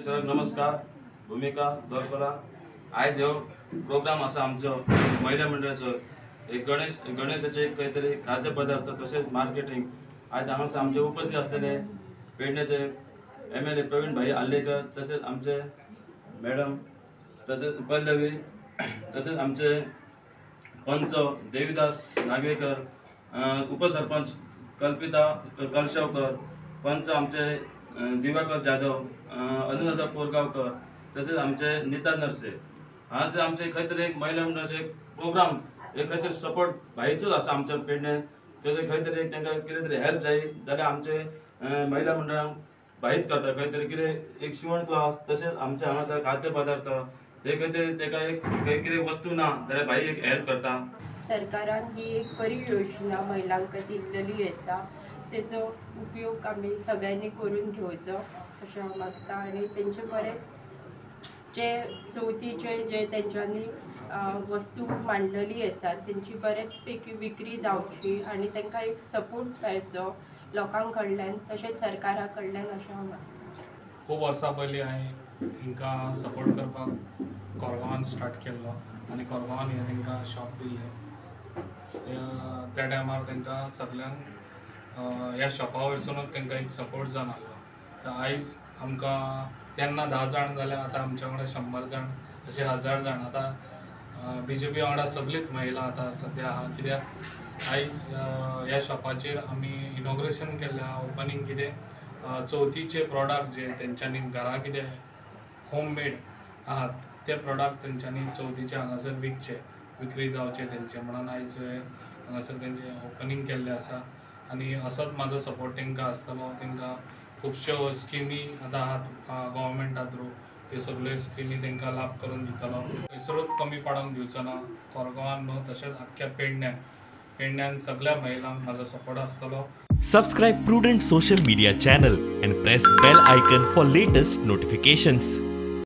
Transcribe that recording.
सगळ्यांक नमस्कार. भुमिका दोरकोला. आयज ह्यो प्रोग्राम आसा आमचो महिला मंडळाचो एक गणेशाचे एक खंय तरी खाद्य पदार्थ तशेंच मार्केटींग. आयज हांगासर आमचे उपस्थित आसलेले पेडण्याचे MLA Praveen भाई आर्लेकर, तशेंच आमचे मॅडम, तशेंच पल्लवी, तशेंच आमचे पंच देवीदास नागवेकर, उपसरपंच कल्पिता कलशवकर, पंच आमचे दिवाकर जाधव, अनुराधा कोरगांवकर, तशेंच आमचे नीता नर्से. हांगासर आमचे खंय तरी एक महिला मंडळाचे एक प्रोग्राम एक खंय तरी सपोर्ट भाईचोच आसा आमच्या पेडणे. तशें खंय तरी एक तांकां कितें तरी हेल्प जाय जाल्यार आमचे महिला मंडळांक भाईत करता. खंय तरी कितें एक शिवण क्लास, तशेंच आमचे हांगासर खाद्य पदार्थ हे खंय तरी ताका एक खंय कितें वस्तू ना जाल्यार भाई एक हेल्प करता. सरकारान ही एक बरी योजना महिलांक दिल्लेली आसा, तेचो उपयोग आमी सगळ्यांनी करून घेवचो अशें हांव मागता. आनी तेंचे बरें जे चवथीचे जे तेंच्यांनी वस्तू मांडलेली आसात तेंची बरेच पैकी विक्री जावची आनी तांकां एक सपोर्ट मेळचो लोकां कडल्यान तशेंच सरकारा कडल्यान अशें हांव मागता. खूब वर्सां पयलीं हांवें हिंकां सपोर्ट करपाक कोरगांवान स्टार्ट केल्लो आनी कोरगांवान हें तांकां शॉप दिल्लें. त्या टायमार तांकां सगल्यांक ह्या शॉपा वयरसुनूच तांकां एक सपोर्ट जावन आहलो. तर आयज आमकां तेन्ना 10 जाण जाल्यार आतां आमच्या वांगडा 100 जाण, अशे 1000 जाण आतां BJP वांगडा सगळीच महिला आतां सद्या आहा. कित्याक आयज ह्या शॉपाचेर आमी इनॉग्रेशन केल्लें आहा, ओपनींग कितें चवथीचे प्रोडक्ट जे तेंच्यांनी घरा कितें होममेड आहात ते प्रोडक्ट तेंच्यांनी चवथीचे हांगासर विकचे, विक्री जावचे तेंचे म्हणून आयज हांगासर तेंचें ओपनींग केल्लें आसा. आनी असोच म्हाजो सपोर्ट तांकां आसतलो. तांकां खुबश्यो स्किमी आतां आहात गव्हर्मेंटा थ्रू, त्यो सगळ्यो स्किमी तांकां लाभ करून दितलो. खंयसरूच कमी पडोंक दिवचो ना कोरगांवान न्हू, तशेंच आख्ख्या पेडण्यान सगळ्या महिलांक म्हाजो सपोर्ट आसतलो. Subscribe Prudent social media channel and press bell icon for latest notifications.